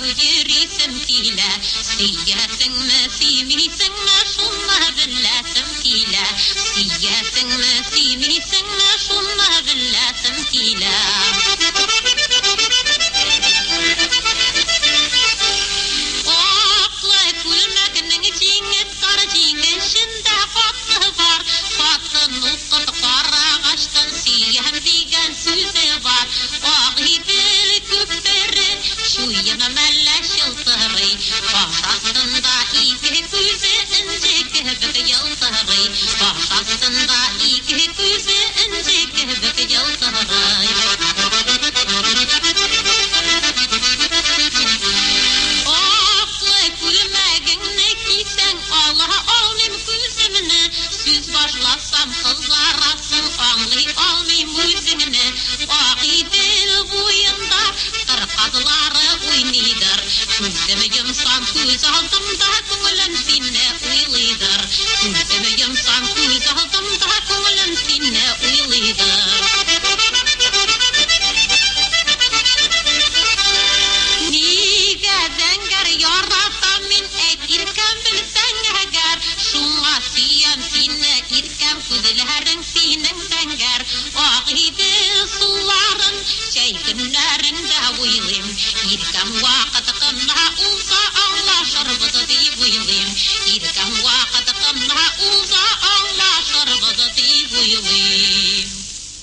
Йөрисем килә. Сөясеңме, сөймисеңме, шуны беләсем килә. Сөясеңме, сөймисеңме, шуны беләсем килә. Аклы күлмәкнең җиңе тар, җиңе эчендә хаты бар. Хатын укып карагачтын, сөям дигән сүзе бар. Агыйдел күпере чуен мәллә чылтырый? Каш астында ике күзе энҗе кебек елтырый. Каш астында ике күзе энҗе кебек елтырый. Аклы күлмәгеңне кисәң, ала алмыйм күземне. Сүз башласам, кызарасың, аңлый алмыйм үзеңне. Агыйдел буенда кыр казлары уйныйдыр. Күзем йомсам, күз алдымда күңелем сине уйлыйдыр. Күзем йомсам, күз алдымда күңелем сине уйлыйдыр. Нигә зәңгәр яратам мин, әйт, иркәм, белсәң әгәр? Шуңа сөям сине, иркәм, күзләрең синең зәңгәр. Агыйдел суларын җәй көннәрендә уйлыйм. Иркәм, вакыт кына узса, аңлашырбыз дип уйлыйм. Иркәм.